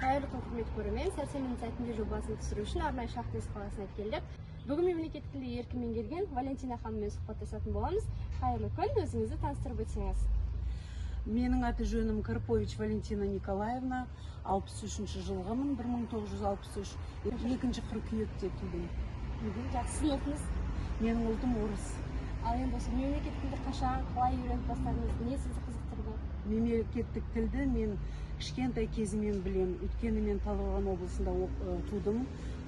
Қайырлы күн, құрметті көрермен! Сәрсенбінің сәтінде жобасын түсіру үшін арнайы Шахтинск қаласына келдік. Бүгін мемлекеттік тілді еркін меңгерген Валентина ханыммен сұхбаттасатын боламыз. Қайырлы күн! Өзіңізді таныстырып өтсеңіз. Менің аты жөнім Карпович Валентина Николаевна, 63 жылғымын, 1963, 2 қыркүйекте тудым. Жақсы. Сіздің ұлтыңыз? Менің ұлтым орыс. Ал енді осы мемлекеттік тілді қашан, қалай үйреніп бастадыңыз? Не сізді қызықтырды? Мемлекеттік тілді мен кішкентай кезімнен білем, өйткені мен Талдықорған облысында тудым,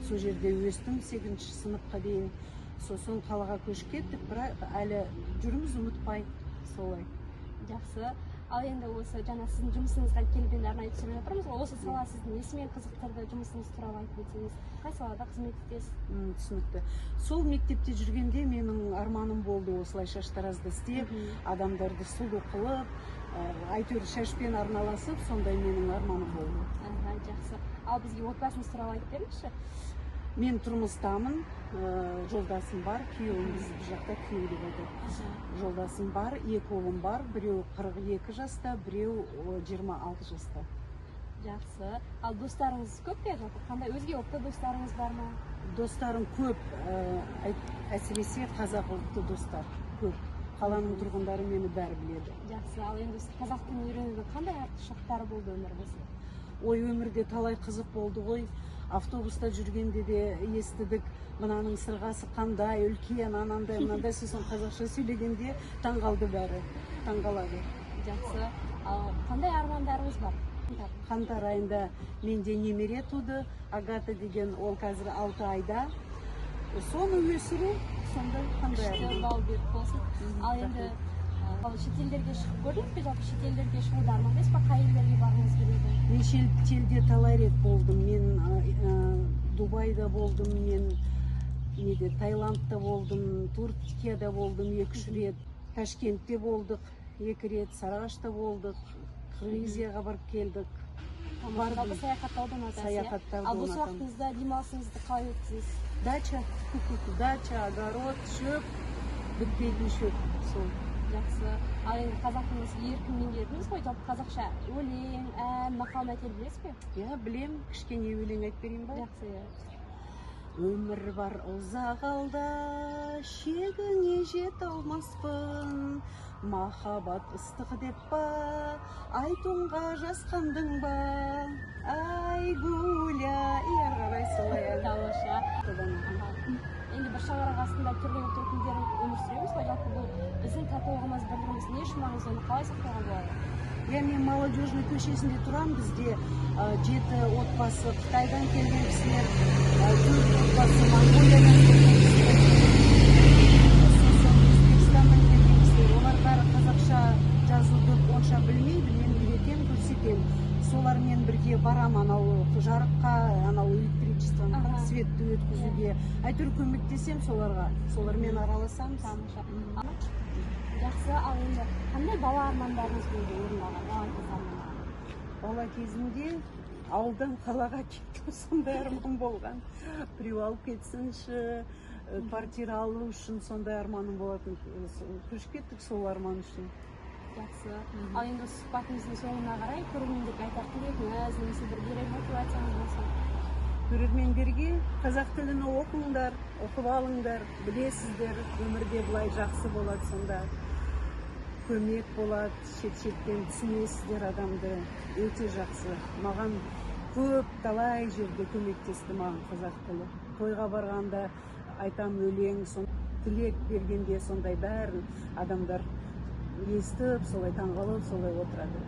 сол жерде өстім сегізінші сыныпқа дейін. Сосын қалаға көшіп кеттік, бірақ әлі жүрміз ұмытпай солай. Жақсы. Ал енді осы жаңа сіздің жұмысыңызға келіп, енді арнайы түсіріп жатырмыз ғой. Осы сала сізді несімен қызықтырды? Жұмысыңыз туралы айтып өтсеңіз, қай салада қызмет етесіз? Түсінікті. Сол мектепте жүргенде менің арманым болды осылай шаштаразда істеп, адамдарды сұлу қылып, әйтеуір шашпен араласып, сондай менің арманым болды. Аха, жақсы. Ал бізге отбасыңыз туралы айтып беріңізші. Мен тұрмыстамын, жолдасым бар, күйеуім, біз бұл жақта күйеу деп айтады. Жолдасым бар, екі ұлым бар, біреу 42 жаста, біреу 26 жаста. Жақсы. Ал достарыңыз көп пе? Жалпы қандай, өзге ұлтты достарыңыз бар ма? Достарым көп, әсіресе қазақ ұлтты достар көп. Қаланың тұрғындары мені бәрі біледі. Жақсы. Ал енді осы қазақ тілін үйренудің қандай артықшылықтары болды өміріңізде? Ой, өмірде талай қызық болды ғой. Автобуста жүргенде де естідік: мынаның сырғасы қандай үлкен, анандай мынандай. Сосын қазақша сөйлегенде таңғалды, бәрі таңғалады. Жақсы. Ал қандай армандарыңыз бар? Қаңтар айында менде немере туды, Агата деген, ол қазір 6 айда. Соны өсіру, сондай қандай Күшті, арман. Бауы берік болсын. Ал енді рахмет. Ал шетелдерге шығып көрдіңіз бе? Жалпы шетелдерге шығуды армандайсыз ба? Қай елдерге барғыңыз келеді? Мен шетелде талай рет болдым. Мен Дубайда болдым, мен неде, Таиландта болдым, Түркияда болдым екі үш рет, Ташкентте болдық екі рет, Сарыағашта болдық, Қырғызияға барып келдік. Тамаша. Жалпы саяхаттауды ұнатасыз, иә? Саяхаттауды Ал бос ұнатамын. уақытыңызда, демалысыңызды қалай өткізесіз? Дача, дача, огород, шөп, бітпейтін шөп сол. Жақсы. Ал енді қазақ тілін осы еркін меңгердіңіз ғой. Жалпы қазақша өлең, ән, мақал мәтел білесіз бе? Иә, білем. Кішкене өлең айтып берейін ба? Жақсы, иә. Өмір бар ұзақ алда, шегіңе жете алмаспын. Махаббат ыстық деп па, айтуға жасқандың ба? Ай, Гуля, и ары қарай солай ән. Тамаша. Содан. Аха. Енді бір шаңырақ астында түрлі ұлт өкілдері өмір сүреміз ғой. Жалпы бұл біздің татулығымыз, бірлігіміз не үшін маңызды? Оны қалай сақтауға болады? Иә, мен Молодежный көшесінде тұрамын. Бізде жеті отбасы Қытайдан келген кісілер, төрт отбасы Моңғолиядан келген кісілер, сосын Өзбекстаннан келген кісілер. Олар бәрі қазақша жазуды онша білмейді. Мен үйретемін, көрсетемін. Солармен бірге барам анау жарыққа, анау электричествоны, светті өткізуге, әйтеуір көмектесемін соларға, солармен араласамыз. Тамаша. Жақсы. Ал енді қандай бала армандарыңыз болды орындалған, бала кезде армандаған? Бала кезімде ауылдан қалаға кету, сондай арман болған. Біреу алып кетсінші, квартира алу үшін сондай арманым болатын. Көшіп кеттік сол арман үшін. Жақсы. Ал енді осы сұхбатымыздың соңына қарай көрермендерге айтар тілегіңіз немесе бір берер мотивацияңыз болса. Көрермендерге: қазақ тілін оқыңдар, оқып алыңдар, білесіздер, өмірде былай жақсы болады, сонда көмек болады, шет шеттен түсінесіздер адамды. Өте жақсы. Маған көп талай жерде көмектесті маған қазақ тілі. Тойға барғанда айтам өлең, тілек бергенде сондай бәрін адамдар естіп, солай таңғалып, солай отырады.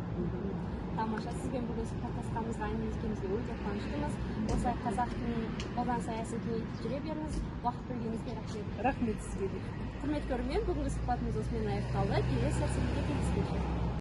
Тамаша. Сізбен бүгін сұхбаттасқанымызға, әңгімелескенімізге өте қуаныштымыз. Осылай қазақ тілінің қолданыс аясын кеңейтіп жүре беріңіз. Уақыт бөлгеніңізге рахмет. Рахмет сізге де. Құрметті көрермен, бүгінгі сұхбатымыз осымен аяқталды. Келесі сәрсенбіде кездескенше.